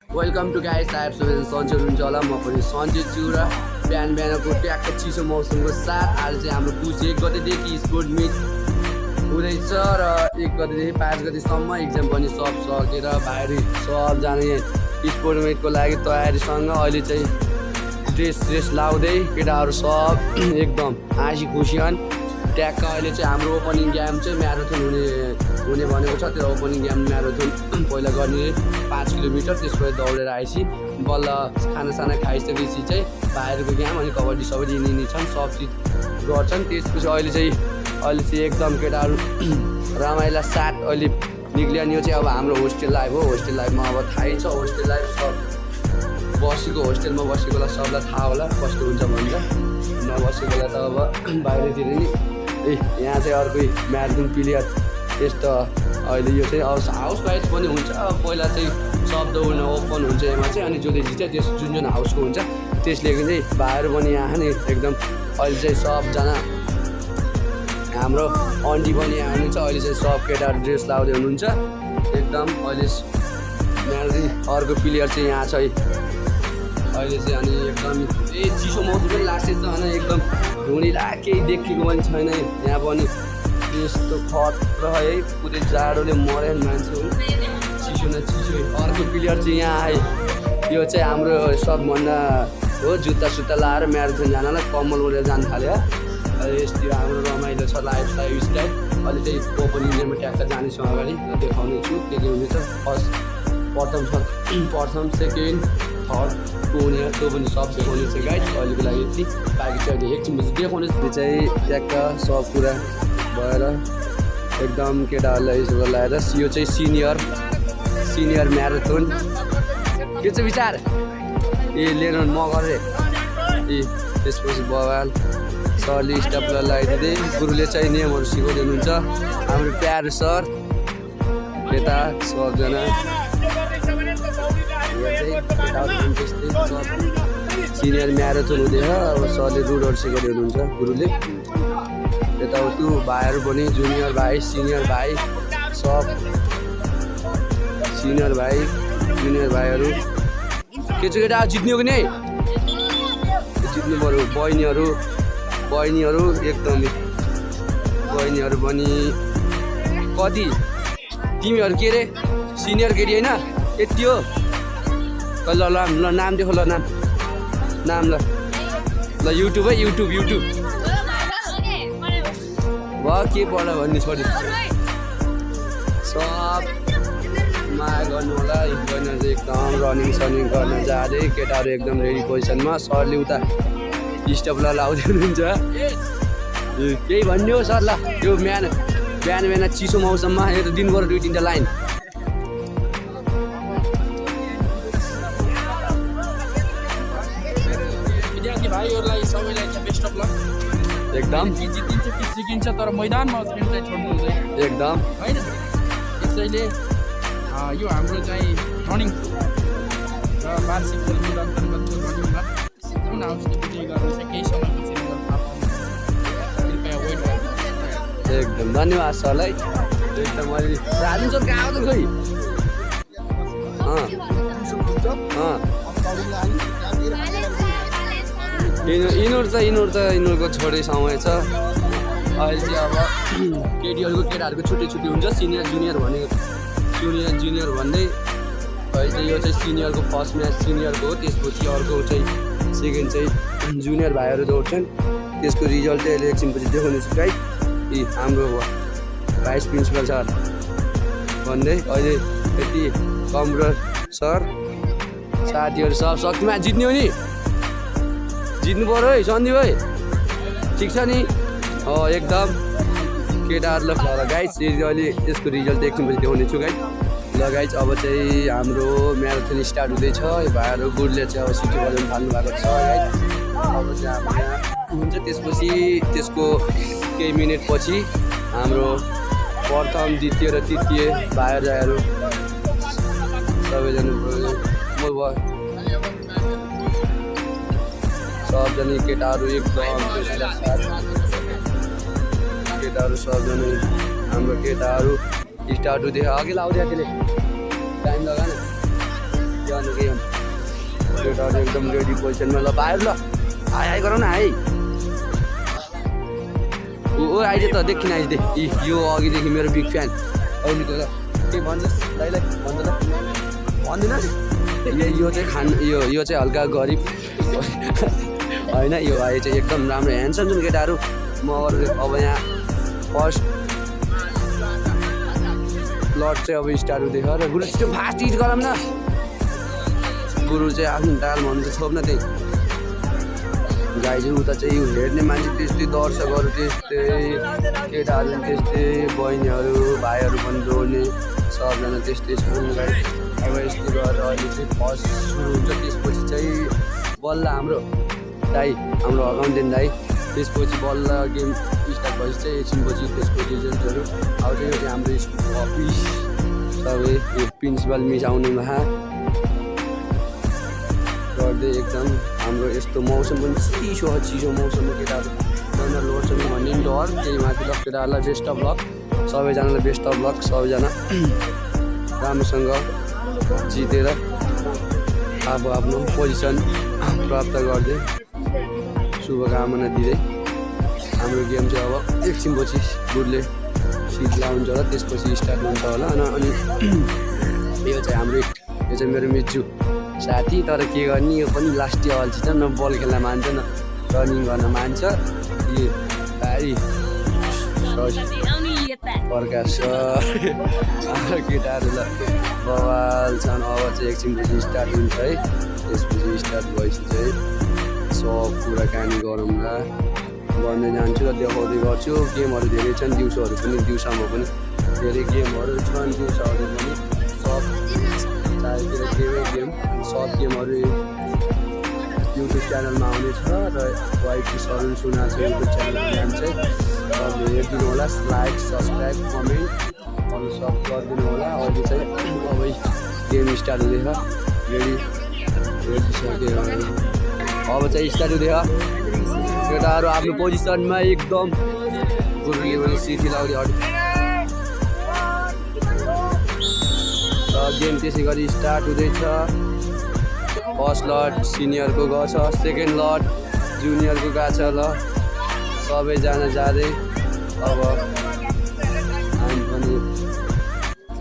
Welcome to guys IF सबैजना सन्चै हुनुहुन्छ होला म पनि सन्चै छु र बिहानको ट्याक्क चिसो मौसमको साथ आज चाहिँ हाम्रो पुस 1 गतेदेखि स्पोर्ट मिट हुँदैछ र 1 गतेदेखि 5 गतेसम्म एक्जाम पनि सब सकेर बाहिर सबजना स्पोर्ट मिटको लागि तयारीसँग अहिले चाहिँ ड्रेस लाउँदै केटाहरू सब एकदम हाँसी खुसी छन्। ट्याक्क अहिले चाहिँ हाम्रो ओपनिङ गेम चाहिँ म्याराथन हुने भनेको छ। त्यो ओपनिङ गेम म्याराथन पहिला गर्ने 5 किलोमिटर, त्यसपछि दौडेर आएपछि बल्ल खानासाना खाइसकेपछि चाहिँ बाहिरको गेम अनि कबड्डी सबै लिने छन्, सब चिज गर्छन्। त्यसपछि अहिले चाहिँ एकदम केटाहरू रमाइला साथ अहिले निक्लियो नि। यो चाहिँ अब हाम्रो होस्टेल लाइफ हो। होस्टेल लाइफमा अब थाहै छ, होस्टेल लाइफ सब बसेको होस्टेलमा बसेकोलाई सबलाई थाहा होला कस्तो हुन्छ भन्छ, नबसेकोलाई त अब बाहिरतिर नि यहाँ चाहिँ अर्कै म्याराथन प्लेयर यस्तो अहिले यो चाहिँ हाउस वाइज पनि हुन्छ। पहिला चाहिँ सब दौड्न ओपन हुन्छ यसमा चाहिँ, अनि जसले जित्छ त्यस जुन हाउसको हुन्छ त्यसले चाहिँ बाहिर पनि यहाँ नि एकदम अहिले चाहिँ सबजना हाम्रो आन्टी पनि यहाँ हुनुहुन्छ। अहिले चाहिँ सब केटाहरू ड्रेस लाउँदै हुनुहुन्छ एकदम। अहिले म्याराथन अर्को प्लेयर चाहिँ यहाँ छ अहिले चाहिँ, अनि एकदम चिसो मौसम पनि लाग्छ होइन, एकदम धुनीला केही देखेको पनि छैन यहाँ पनि। त्यस्तो खतरा है, पुरै जाडोले मर्यो मान्छे हो, चिसो न चिसो। अर्को प्लेयर चाहिँ यहाँ आए, यो चाहिँ हाम्रो सबभन्दा हो जुत्ता लाएर म्याराथन जानलाई कम्मल ओढेर जानु थाल्यो। यस्तो हाम्रो रमाइलो छ लाइफ स्टाइल। अहिले चाहिँ ओपनिङ गेममा ट्याक्क जानेछु अगाडि देखाउने छु के हुनेछ। फर्स्ट प्रथम सेकेन्ड थर्ड हुने त्यो पनि सब देखाउने छ गाइस। अहिलेको लागि यति, बाँकी चाहिँ एकछिनपछि देखाउने। त्यो चाहिँ ट्याक्क सब कुरा भएर एकदम केटाहरूलाई यसो लगाएर यो चाहिँ सिनियर म्याराथन के चाहिँ विचार लिएर म गरेँ त्यसपछि बवाल सरले स्टाफलाई लगाइदिँदै गुरुले चाहिँ नियमहरू सिकाउँदै हुनुहुन्छ। हाम्रो प्यारो सर यता सबजना सिनियर म्याराथन हुँदैछ। अब सरले रुटहरू सिकाउँदै हुनुहुन्छ गुरुले। यताउति भाइहरू पनि जुनियर भाइ सिनियर भाइ सब सिनियर भाइ जुनियर भाइहरू के चाहिँ केटा जित्ने हो कि नै जित्नु पऱ्यो। बहिनीहरू एकदमै बहिनीहरू पनि कति तिमीहरू के अरे सिनियर केटी होइन यति हो। ल नाम देखो, ल नाम ल युट्युब है युट्युब भयो के पढ भन्ने छोडी सब माया गर्नु होला। बहिनीहरू चाहिँ एकदम रनिङ गर्न जाँदै केटाहरू एकदम रेडी पोजिसनमा। सरले उता स्टपलाई लाउँदै हुनुहुन्छ। केही भन्ने हो सर? ल यो बिहान चिसो मौसममा यो त दिनभर 2-3टा लाइन विद्यार्थी भाइहरूलाई सबैलाई बेस्ट अफ लक। एकदम जितिन्छ कि सिकिन्छ तर मैदानमा उत्रिनुलाई छोड्नु हुँदैन एकदम होइन। त्यसैले यो हाम्रो चाहिँ रनिङ र वार्षिक खेलकुद अन्तर्गतको रनिङमा कुन हाउसले विजय गर्नु छ केही समयपछि थाहा पाउनु, कृपया वेट गर्नु। एकदम धन्यवाद सरलाई एकदम। अहिले राजन सर कहाँ आउँछ खोइ यिनीहरूको छोडै समय छ। अहिले चाहिँ अब केटाहरूको छुट्टी हुन्छ। सिनियर जुनियर भन्दै अहिले चाहिँ यो चाहिँ सिनियरको फर्स्ट म्याच सिनियरको हो। त्यसपछि अर्को चाहिँ सेकेन्ड चाहिँ जुनियर भाइहरू दौड्छन्। त्यसको रिजल्ट चाहिँ अहिले एकछिनपछि देखाउने छु गाइस। हाम्रो भाइस प्रिन्सिपल सर भन्दै अहिले यति कम्प्युटर सर साथीहरू सब शक्तिमा जित्ने हो नि, जित्नु पऱ्यो है सन्दीप भाइ, ठिक छ नि एकदम केटाहरू। ल गाइस अहिले त्यसको रिजल्ट एकछिनपछि देखाउने छु गाइस। ल गाइस अब चाहिँ हाम्रो म्याराथन स्टार्ट हुँदैछ। भाइहरू गुडले चाहिँ अब सिटी बजाउनु थाल्नु भएको छ गाइस। अब चाहिँ हाम्रो यहाँ हुन्छ। त्यसपछि त्यसको केही मिनट पछि हाम्रो प्रथम द्वितीय र तृतीय भाइहरू सबैजना सबजना केटाहरू एकदम सबजना हाम्रो केटाहरू स्टार्ट हुँदै अघि लाउँदै त्यसले टाइम लगा न। वान गेम केटाहरू एकदम रेडी पोजिसनमा ल भाइ ल आइ गरौँ न है ओ अहिले त देखिन आइज देख यो अघिदेखि मेरो बिग फ्यान अहिलेको ल के भन्छस् दाइलाई भन्छ ल भन्दिनस् यो चाहिँ यो चाहिँ हल्का गरिब होइन यो भाइ चाहिँ एकदम राम्रो ह्यान्डसम जुन केटाहरू म अब यहाँ फर्स्ट लट चाहिँ अब स्टार्ट हुँदैछ र गुरु छिटो फास्ट हिट गरौँ न गुरु चाहिँ आफ्नो दाल भन्नु चाहिँ छोप्न त्यही गाई चाहिँ उता चाहिँ हेर्ने मान्छे त्यस्तै दर्शकहरू त्यस्तै केटाहरू पनि त्यस्तै बहिनीहरू भाइहरू पनि दौड्ने सबजना त्यस्तै छन् गाई अब यस्तो गरेर अहिले चाहिँ फर्स्ट सुरु हुन्छ त्यसपछि चाहिँ बल्ल हाम्रो दाई हाम्रो अकाउन्टेन्ट दाई त्यसपछि बल्ल गेम स्टार्ट भएपछि चाहिँ एकछिनपछि त्यसको रिजल्टहरू आउँछ यो चाहिँ हाम्रो स्कुलको अफिस सबै यो प्रिन्सिपल मिस आउनुभयो गर्दै एकदम हाम्रो यस्तो मौसम पनि चिसो मौसममा केटाहरू डर लोड्छन् भन्ने डर त्यही माथि ल केटाहरूलाई बेस्ट अफ लक सबैजनालाई बेस्ट अफ लक सबैजना राम्रोसँग जितेर अब आफ्नो पोजिसन प्राप्त गर्दै शुभकामना दिँदै हाम्रो गेम चाहिँ अब एकछिनपछि गुडले सिट लाउँछ होला त्यसपछि स्टार्ट हुन्छ होला अनि यो चाहिँ मेरो मिजु साथी तर के गर्ने यो पनि लास्टी अल्छी छ न बल खेल्न मान्छ न रनिङ गर्न मान्छ भाइ प्रकाश केटाहरू ल बवाल छन् अब चाहिँ एकछिनपछि स्टार्ट हुन्छ है त्यसपछि स्टार्ट भएपछि चाहिँ सब कुराकानी गरौँला भन्दै जान्छु र देखाउँदै गर्छु गेमहरू धेरै छन् दिउँसोहरू पनि दिउँसोमा पनि धेरै गेमहरू छन् दिउँसोहरू पनि सब चाहेतिर गेम सब गेमहरू युट्युब च्यानलमा आउनेछ र वाइटी सरुन सुना छ युट्युब च्यानलको नाम चाहिँ सबले हेरिदिनु होला लाइक सब्सक्राइब कमेन्ट अरू सब गरिदिनु होला अहिले चाहिँ अब गेम स्टार्ट हुँदैछ हेरिसक्यो अब चाहिँ स्टार्ट हुँदैछ केटाहरू आफ्नो पोजिसनमा एकदम गुरुले पनि सिटी लाउँदै गेम त्यसै गरी स्टार्ट हुँदैछ फर्स्ट लट सिनियरको गएको छ सेकेन्ड लट जुनियरको गएको छ ल सबैजना जाँदै अब हामी पनि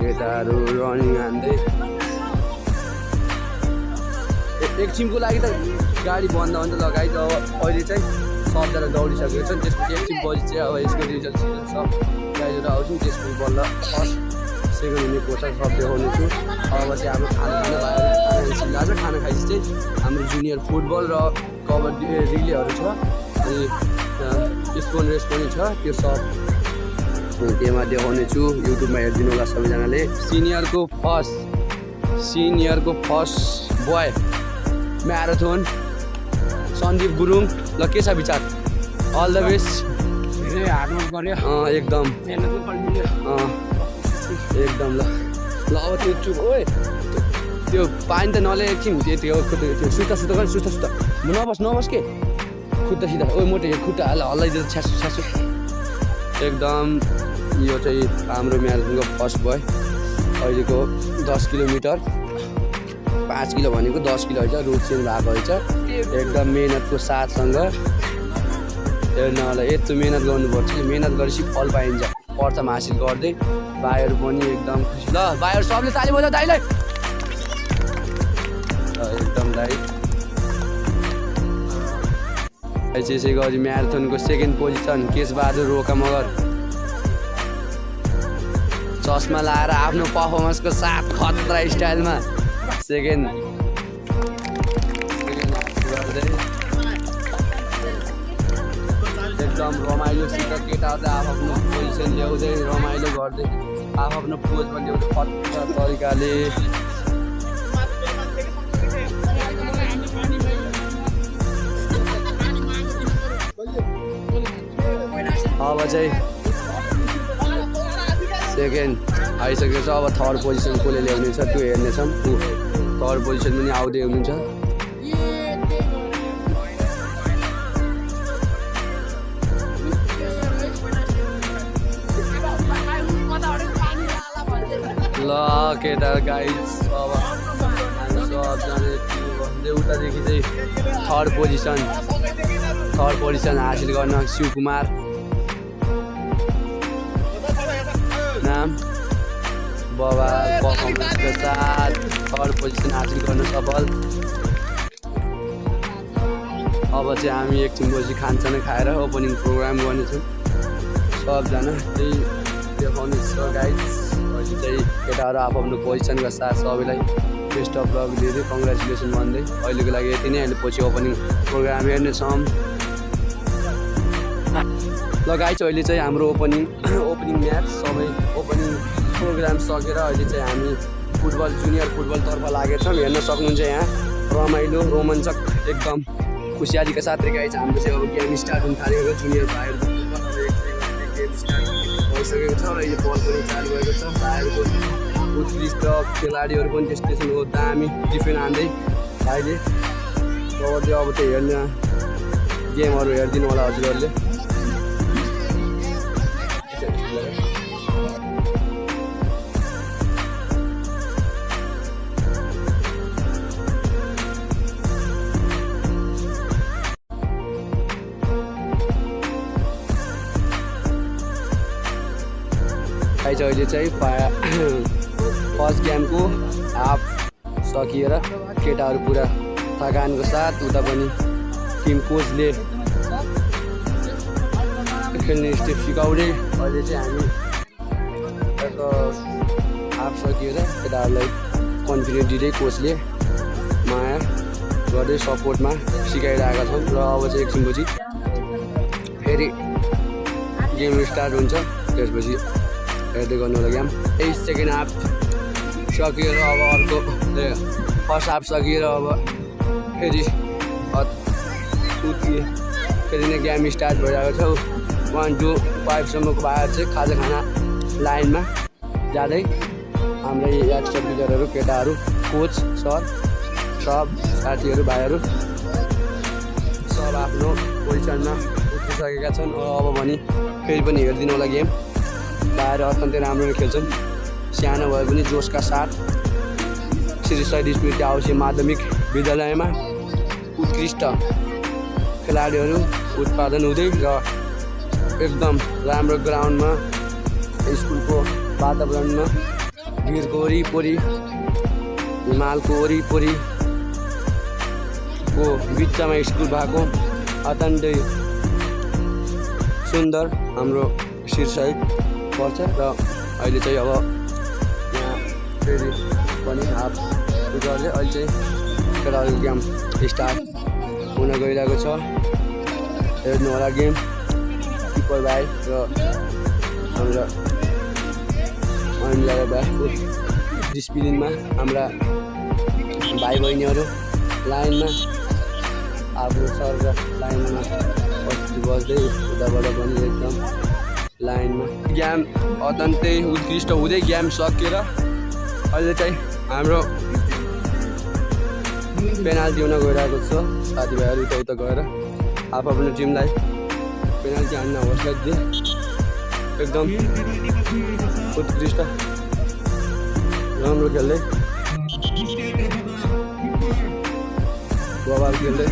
केटाहरू रनिङ हान्दै एकछिनको लागि त गाडी बन्द हुन्छ लगाइ अब अहिले चाहिँ सबजना दौडिसकेको छ त्यसपछि एकछिन पछि चाहिँ अब यसको रिजल्ट सब गाडीहरू आउँछु त्यसपछि बल्ल फर्स्ट सेकेन्ड हुने कोच सब देखाउने छु अब चाहिँ हाम्रो खाना खाना खाएपछि चाहिँ हाम्रो जुनियर फुटबल र कबड्डी रिलेहरू छ अनि स्पोन रेस पनि छ त्यो सब त्यहीमा देखाउने छु युट्युबमा हेरिदिनु होला सबैजनाले सिनियरको first boy marathon Sandeep Gurung ल के छ विचार अल द बेस्ट धेरै हार्डवर्क गऱ्यो एकदम एकदम ल अब त्यो चुप ओए त्यो पानी त नले एकछिन त्यो सुस्ता नबस के खुट्टा सिधा ओ मोटे खुट्टा हल्लाइदिएर छ्यासु एकदम यो चाहिँ हाम्रो म्याराथनको फर्स्ट बोय अहिलेको 10 किलोमिटर 5 किलो भनेको 10 किलो रहेछ रुट चेन्ज भएको रहेछ एकदम मेहनतको साथसँग हेर्न होला यत्रो मेहनत गर्नुपर्छ मेहनत गरेपछि फल पाइन्छ प्रथम हासिल गर्दै भाइहरू पनि एकदम खुसी ल भाइहरू सबले ताली बजाऊ दाइलाई एकदम दाइ त्यसै गरी म्याराथनको सेकेन्ड पोजिसन केशबहादुर रोका मगर चस्मा लाएर आफ्नो पर्फर्मेन्सको साथ खतरा स्टाइलमा सेकेन्ड गर्दै एकदम रमाइलोसित केटाहरूले आफ्नो पोजिसन ल्याउँदै रमाइलो गर्दै आफ्नो पोजमा ल्याउँदै खतरा तरिकाले अब चाहिँ सेकेन्ड आइसकेको छ अब थर्ड पोजिसन कसले ल्याउने छ त्यो हेर्नेछौँ थर्ड पोजिसन पनि आउँदै हुनुहुन्छ ल केटा गाइज अब सबजना यति उतादेखि चाहिँ थर्ड पोजिसन हासिल गर्न शिवकुमार नाम बवाल पर्फर्मेन्सको साथ थर्ड पोजिसन हासिल गर्न सफल। अब चाहिँ हामी एकछिनपछि खानसाना खाएर ओपनिङ प्रोग्राम गर्नेछौँ। सबजना त्यही देखाउने छ गाइड्स। अहिले चाहिँ केटाहरू आफ्नो पोजिसनका साथ सबैलाई बेस्ट अफ लक दिँदै कङ्ग्रेचुलेसन भन्दै अहिलेको लागि यति नै। अहिले पछि ओपनिङ प्रोग्राम हेर्नेछौँ। ल गाइस अहिले चाहिँ हाम्रो ओपनिङ म्याच सबै ओपनिङ प्रोग्राम सकेर अहिले चाहिँ हामी फुटबल जुनियर फुटबलतर्फ लागेका छौँ। हेर्न सक्नुहुन्छ यहाँ रमाइलो रोमाञ्चक एकदम खुसियालीका साथ गाइस हाम्रो चाहिँ अब गेम स्टार्ट हुन थालेको जुनियर भाइहरूको गेम स्टार्ट भइसकेको छ र यो बल पनि चालु भएको छ। भाइहरूको उत्कृष्ट खेलाडीहरू पनि त्यस्तै छन्। हो दामी डिफेन्ड हान्दै भाइले कबड्डी अब त्यो हेर्न गेमहरू हेरिदिनु होला हजुरहरूले। अहिले चाहिँ फर्स्ट गेमको हाफ सकिएर केटाहरू पुरा थकानको साथ उता पनि टिम कोचले खेल्ने स्टेप सिकाउँदै अहिले चाहिँ हामी हाफ सकिएर केटाहरूलाई कन्फिडेन्ट दिँदै कोचले माया गर्दै सपोर्टमा सिकाइरहेका छौँ। र अब चाहिँ एकछिनपछि फेरि गेम स्टार्ट हुन्छ। त्यसपछि हेर्दै गर्नु होला गेम। 8 सेकेन्ड हाफ सकिएर अब अर्को फर्स्ट हाफ सकिएर अब फेरि नै गेम स्टार्ट भइरहेको छ। 1 2 5 सम्मको भाइहरू चाहिँ खाजा खाना लाइनमा जाँदै हाम्रै एक्स्ट्रा प्लेयरहरू केटाहरू कोच सर सब साथीहरू भाइहरू सब आफ्नो पोजिसनमा उठिसकेका छन्। अब भने फेरि पनि हेरिदिनु होला गेम। भाइहरू अत्यन्तै राम्रो खेल्छन्। सानो भए पनि जोसका साथ श्री शहीद स्मृति आवासीय माध्यमिक विद्यालयमा उत्कृष्ट खेलाडीहरू उत्पादन हुँदै र एकदम राम्रो ग्राउन्डमा स्कुलको वातावरणमा भिरको वरिपरि हिमालको वरिपरिको बिचमा स्कुल भएको अत्यन्तै सुन्दर हाम्रो श्री शहीद पर्छ। र अहिले चाहिँ अब यहाँ फेरि पनि हाफ गर्दै अहिले चाहिँ केटाहरूको गेम स्टार्ट हुन गइरहेको छ। हेर्नु होला गेम। किपर भाइ र हाम्रा अनिल भाइको डिसिप्लिनमा हाम्रा भाइ बहिनीहरू लाइनमा आफ्नो सर लाइनमा बस्दै उताबाट पनि एकदम लाइनमा गेम अत्यन्तै उत्कृष्ट हुँदै गेम सकेर अहिले चाहिँ हाम्रो पेनाल्टी हुन गइरहेको छ। साथीभाइहरू उता गएर आफ्नो टिमलाई पेनाल्टी हान्न हौसला दिए एकदम उत्कृष्ट राम्रो खेल्दै बवाल खेल्दै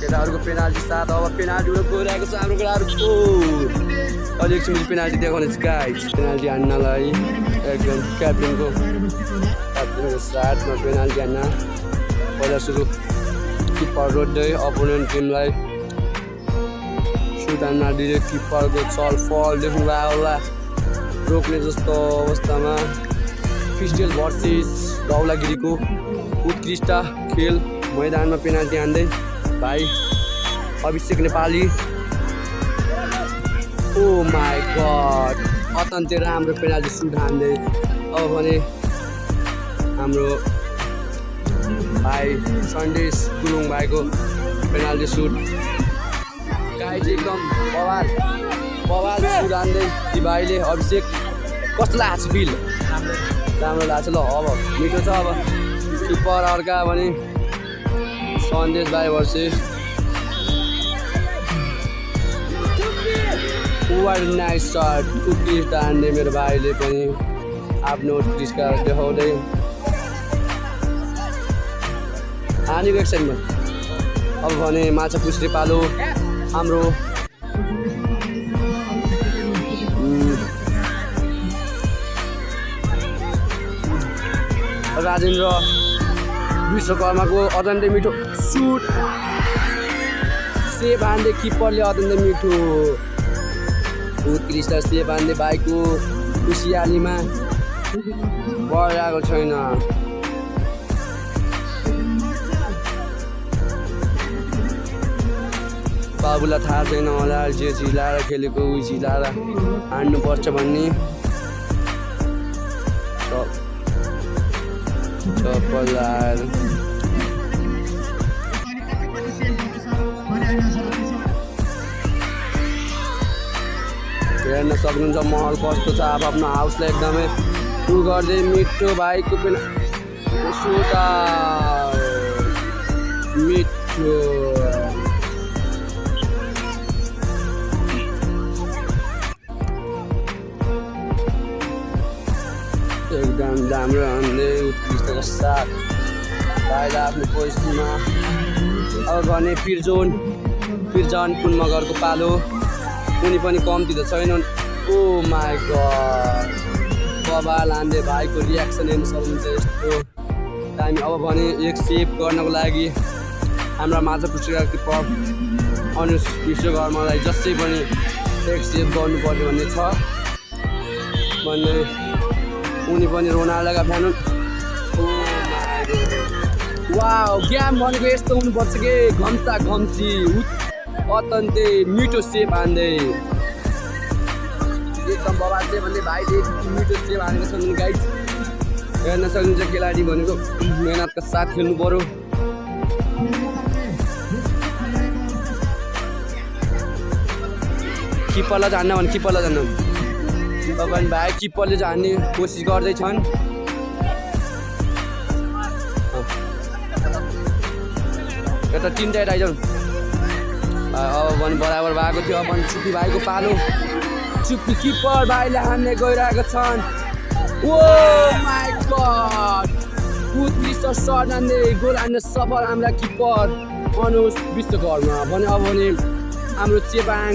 केटाहरूको पेनाल्टी साथ अब पेनाल्टी हुन गइरहेको छ। हाम्रो केटाहरूको अहिले एकछिन पेनाल्टी देखाउने छ गाइस। पेनाल्टी हान्नलाई एकदम क्याप्टेनको साथमा पेनाल्टी हान्न पहिला सुरु किपर रोज्दै अपोनेन्ट टिमलाई सुट हान्न दिँदै किपरको छलफल देख्नुभयो होला। रोक्ने जस्तो अवस्थामा फिस्टेल भर्सेस धौलागिरीको उत्कृष्ट खेल मैदानमा पेनाल्टी हान्दै भाइ अभिषेक नेपाली। ओ माई गड अत्यन्तै राम्रो पेनाल्टी सुट हान्दै अब भने हाम्रो भाइ सन्देश गुरुङ भाइको पेनाल्टी सुट गाई चाहिँ एकदम बवाल सुट हान्दै ती भाइले। अभिषेक कस्तो लाग्छ फिल? राम्रो लाग्छ। ल अब मिठो छ। अब किपर अर्का भने सन्देश भाइ भर्सेस वाइड नाइस सर्ट उत्कृष्ट हान्ने मेरो भाइले पनि आफ्नो उत्कृष्ट देखाउँदै हानेको एकछिनमा। अब भने माछा पुछ्रे पालो हाम्रो राजेन्द्र विश्वकर्माको अत्यन्तै मिठो सुट सेप हान्दै किप्परले अत्यन्तै मिठो उत्कृष्ट सेप हान्दै भाइको खुसियालीमा परिरहेको छैन। बाबुलाई थाहा छैन होला जे झिलाएर खेलेको उही झिलाएर हान्नुपर्छ भन्ने। चप्पल लाएर हेर्न सक्नुहुन्छ महल कस्तो छ। अब आफ्नो हाउसलाई एकदमै उ गर्दै मिठो भाइको पनि सोटा मिठो एकदम राम्रो हान्दै उत्कृष्टको साथ भाइलाई आफ्नो पोजिसनमा। अब भने पिर्जन पुन मगरको पालो उनी पनि कम्ती त छैनन्। ओ माई गड बबाल हान्दै भाइको रियाक्सन हेर्नु सक्नुहुन्छ यस्तो दामी। अब भने एक सेभ गर्नको लागि हाम्रा माछा पुछ्रेका किपर अनुज विश्वकर्मालाई जसै पनि एक सेभ गर्नुपर्ने भन्ने छ भन्ने उनी पनि रोनाल्डोका फ्यान हुन्। वाउ गेम भनेको यस्तो हुनुपर्छ कि घम्सा घम्सी अत्यन्तै मिठो सेप हान्दै एकदम बबाल सेप हान्दै भाइले मिठो सेप हानेको छन् गाइज हेर्न सक्नुहुन्छ। खेलाडी भनेको मेहनतका साथ खेल्नु पर्यो। किपरलाई जान्न भने किपरलाई जान्न तपाईँ भाइ किपरले जान्ने कोसिस गर्दैछन्। यता तिनवटा आइजाउँ। अब भने बराबर भएको थियो। अब चुप्पी भाइको पालो चुप्पी किपर भाइले हान्ने गइरहेका छन्। ओ माई गड उत्कृष्ट सर्ट हान्दै गोल हान्न सफल हाम्रा किपर अनुज विश्वकर्मा भने। अब भने हाम्रो चेपाङ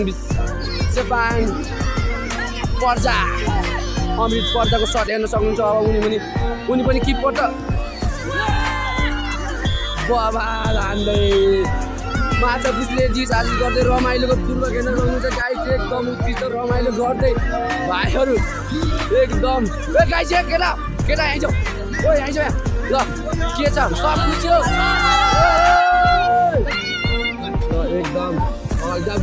पर्जा अमृत पर्जाको सर्ट हेर्न सक्नुहुन्छ। अब उनी पनि किपर त बबाल हान्दै माछा पुछ्रे जित हासिल गर्दै रमाइलोको पूर्व हेर्न सक्नुहुन्छ। गाइस एकदम उत्कृष्ट रमाइलो गर्दै भाइहरू एकदम गाइस केटा आइज ओ आइज ल के छ सब पुछ्यो ल एकदम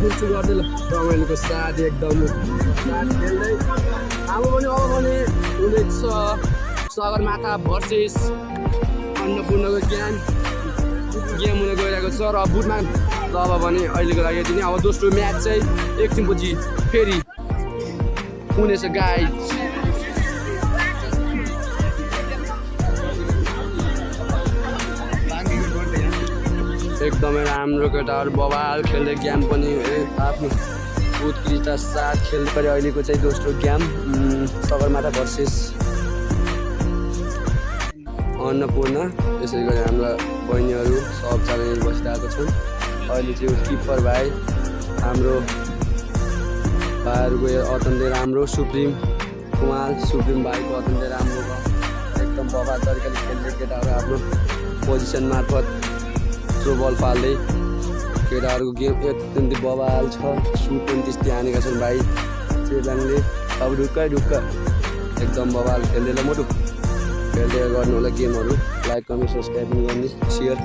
गुर्छु गर्दै ल रमाइलोको साथ एकदम खेल्दै हाम्रो पनि। अब भने हुँदैछ सगरमाथा भर्सेस अन्नपूर्णको गेम हुन गइरहेको छ र बुटमा ल अब भने अहिलेको लागि यति नै। अब दोस्रो म्याच चाहिँ एकछिनपछि फेरि हुनेछ गाइज। एकदमै राम्रो केटाहरू बबाल खेल्दै गेम पनि आफ्नो उत्कृष्ट साथ खेल्नु पऱ्यो। अहिलेको चाहिँ दोस्रो गेम सगरमाथा भर्सेस अन्नपूर्ण। यसै गरी हाम्रा बहिनीहरू सबजना बसिरहेको छन्। अहिले चाहिँ किपर भाइ हाम्रो भाइहरूको अत्यन्तै राम्रो सुप्रिम भाइको अत्यन्तै राम्रो भयो। एकदम बबाल तरिकाले खेल्दै केटाहरू आफ्नो पोजिसन मार्फत थ्रो बल फाल्दै केटाहरूको गेम अत्यन्तै बबाल छ। सुट पनि त्यस्तै हानेका छन् भाइ चेलाङले। अब ढुक्क एकदम बबाल खेल्दै ल मोटु खेल्दै गर्नु होला गेमहरू। लाइक कमेन्ट सब्सक्राइब पनि गर्ने सेयर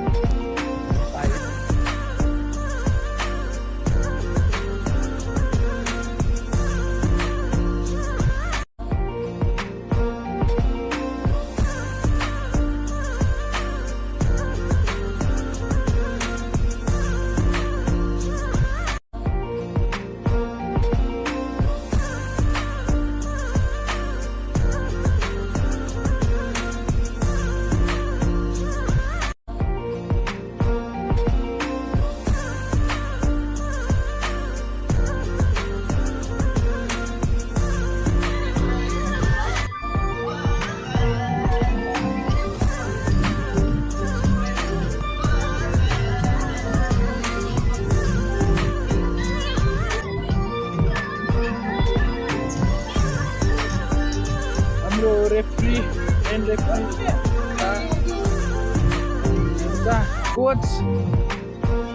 कोच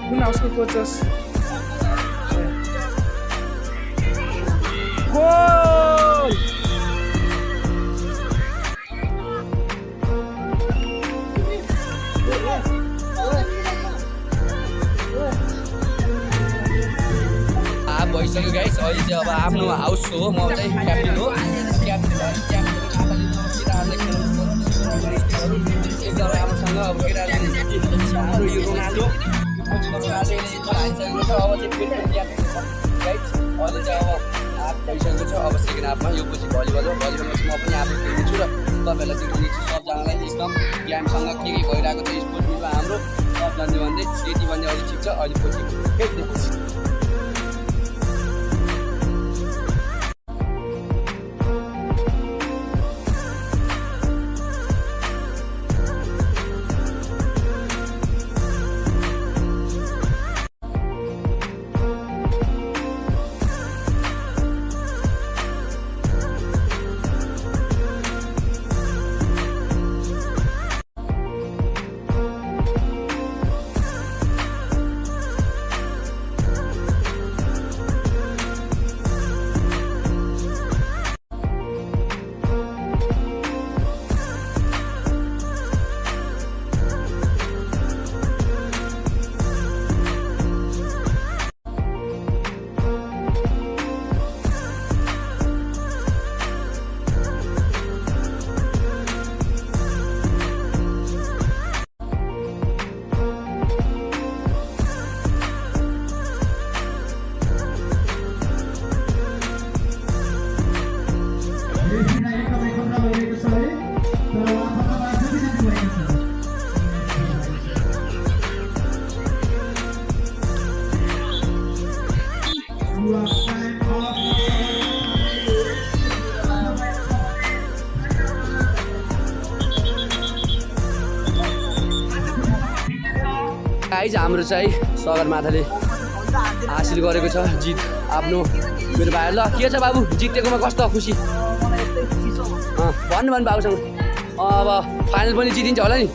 कुन हाउसको कोचस गोल भइसक्यो गाइस अहिले चाहिँ अब आफ्नो हाउस हो म चाहिँ क्याप्टेन हो एकदम राम्रोसँग अब केटाहरूले हाम्रो यो रोनाल्डो हालिसकेको छ अब चाहिँ फेरि क्याप्टेन छ गाइस अहिले चाहिँ अब हाफ भइसकेको छ अब सेकेन्ड हाफमा यो पछि भलिबल हो भलिबलमा चाहिँ म पनि आफै खेल्नेछु र तपाईँहरूलाई चाहिँ खेल्नेछु सबजनालाई एकदम गेमसँग के भइरहेको छ स्पोर्ट मिटमा हाम्रो सबजनाले भन्दै त्यति भन्दै अहिले ठिक छ अहिले पछि खेल्दैपछि गाइज हाम्रो चाहिँ सगरमाथाले हासिल गरेको छ जित आफ्नो मेरो भाइ ल के छ बाबु जितेकोमा कस्तो खुसी भन्नु बाबुसँग अब फाइनल पनि जितिन्छ होला नि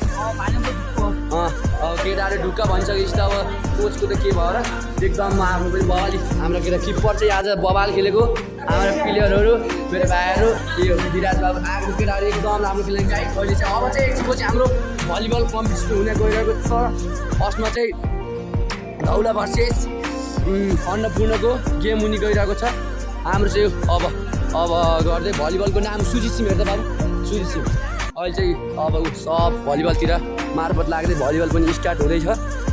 अब केटाहरू ढुक्क भनिसकेपछि त अब कोचको त के भयो र एकदम आफ्नो पनि बवाली हाम्रो केटा किप्पर चाहिँ आज बवाल खेलेको हाम्रो प्लेयरहरू मेरो भाइहरू यो विराज बाबु आफ्नो केटाहरू एकदम राम्रो खेल्ने गाइस अहिले चाहिँ अब चाहिँ एकछिनपछि हाम्रो भलिबल कम्पिटिसन हुने गइरहेको छ फर्स्टमा चाहिँ धौला भर्सेस अन्नपूर्णको गेम हुने गइरहेको छ हाम्रो चाहिँ अब गर्दै भलिबलको नाम सुजित सिम हेर्दा बाबु सुजित सिम अहिले चाहिँ अब सब भलिबलतिर मार्फत लाग्दै भलिबल पनि स्टार्ट हुँदैछ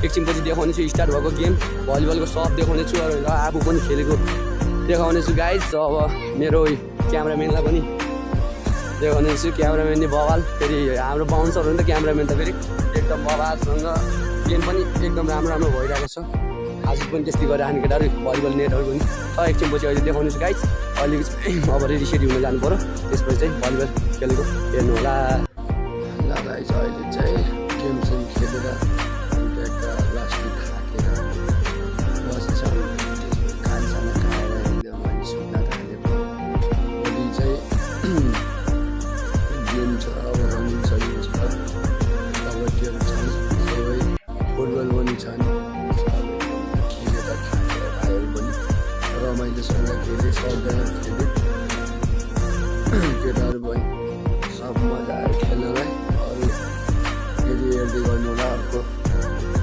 एकछिनपछि देखाउनेछु स्टार्ट भएको गेम भलिबलको सब देखाउनेछु र आफू पनि खेलेको देखाउनेछु गाइज अब मेरो क्यामेराम्यानलाई पनि देखाउनेछु क्यामेराम्यान बवाल फेरि हाम्रो बााउन्सर हो नि त क्यामेराम्यान त फेरि एकदम बवालसँग गेम पनि एकदम राम्रो भइरहेको छ आज पनि त्यस्तै गरेर हामी केटाहरू भलिबल नेटहरू पनि छ एकछिनपछि अहिले देखाउनेछु गाइज अहिले अब रेडी सेडी हुन जानु पऱ्यो त्यसपछि चाहिँ भलिबल खेलेको हेर्नु होला ल गाइज अहिले चाहिँ गेम सेम खेलेर एउटा लास्टमा थाकेर बस्छौँ त्यसपछि खानसाना खाएर एकदम अनि सुत्न थालेको भोलि चाहिँ गेम छ अब रनिङ सनिङ छ कबड्डीहरू छन् सबै फुटबल पनि छन् खेलेर थाकेर भाइहरू पनि रमाइलोसँग खेले सबजना खेले केटाहरू पनि सब मजा आयो खेल्नलाई अरू फेरि हेर्दै गर्नु होला अर्को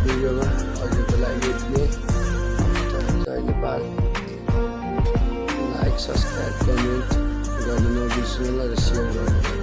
भिडियोमा अहिलेको लागि यति नै जय नेपाल लाइक सब्सक्राइब कमेन्ट गर्नु नबिर्सनु होला र सेयर गर्नु